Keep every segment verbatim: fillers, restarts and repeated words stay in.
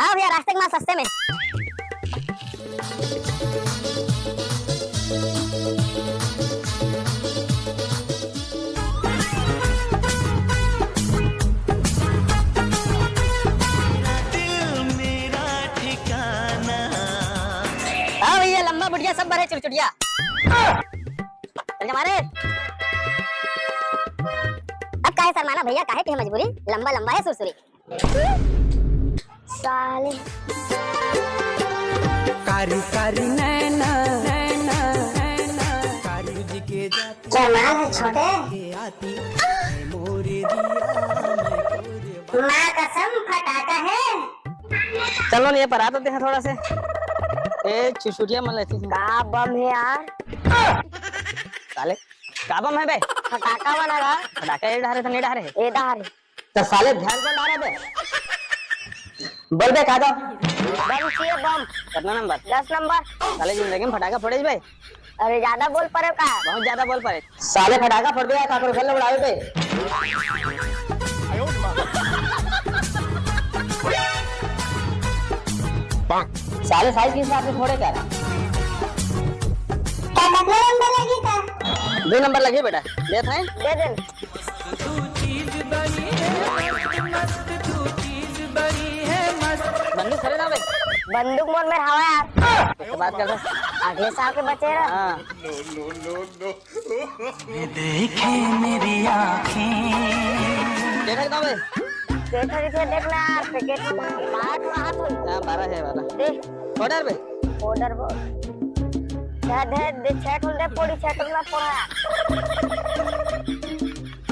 आओ भैया, रास्ते के माल सस्ते में। आओ भैया, लंबा बुढ़िया सब भरे चुरचुरिया। चल जा मारे। अब काहे शर्माना भैया, काहे के है मजबूरी? लंबा लंबा है सुरसुरी। साले। कारी कारी नैना, नैना, नैना, कारी जी के जाती जमाल है छोटे। के आती मोरे दिया, मैं तोरे माँ कसम फटाका है। चलो नहीं, ये पर आ तो दे थोड़ा से। ए, छुछुटिया मन लेती थी। का बम है यार? साले, का बम है बे? फटाका बना रहा। फटाका ये डारे तो नहीं डारे। ये डारे। तो साले ध्यान से डारे बे। बोल बे, का दो? बम चाहिए, बम। कितना नंबर? दस नंबर। साले जिंदगी में फटाका फोड़े बे। अरे, ज्यादा बोल परे का? बहुत ज्यादा बोल परे। साले फटाका फोड़ दिया, काकरो घर उड़ावे बे। साले साइज के हिसाब से फोड़े कर। का पतला नंबर लगी का? दो नंबर लगी बेटा, देत है। दे दे। बंदूक खरीदा बे। बंदूक मोर मेर हवा यार। तो बात कर। अगले साल के बचे रहा। हाँ। देखे मेरी आँखें। देखा कितना बे? देखा कितना देखना यार, पैकेट में बारह तो हाथ होई। हाँ, बारह है, बारह। दे। ऑर्डर बे? ऑर्डर बोल। दे, दे, दे, छह ठो दे, पूरी छह ठो ना पूरा।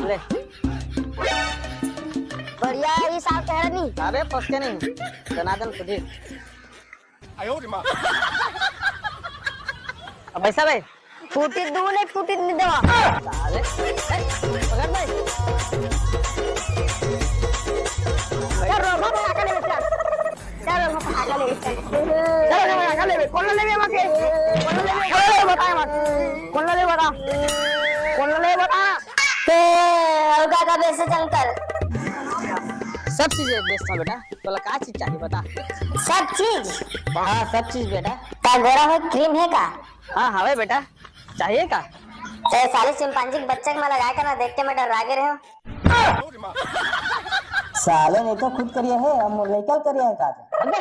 ले। बढ़िया है, ये साल कह रहा नहीं। अबे, फंस के नहीं। दनादन खुद ही। अब पैसा बे? फूटी दू नहीं, फूटी नहीं देवा। साले, ए, पकड़ बे। चल, रो, रो, रो, आके ले, चल। चल, रो, रो, आके ले, चल। चल, रो, रो, आके ले, कौन लेबे, माँ के? कौन लेबे? कौन लेबे, बता, माँ। कौन लेबे, बता। कौन लेबे, बता। ते, और का, का बेचे चल कर? सब चीज बेचता हूँ बेटा। तोला का चीज चाहिए बता। सब चीज? हाँ, सब चीज बेटा। का गोरा हो क्रीम है का? हाँ, हवे बेटा, चाहिए का? ते साले चिंपांजी के बच्चा के मैं लगाए कर ना देख के मैं डर्रा गे रहे हूँ। साले नहीं तो खुद करिए है, हम लइका करिए है का? अबे,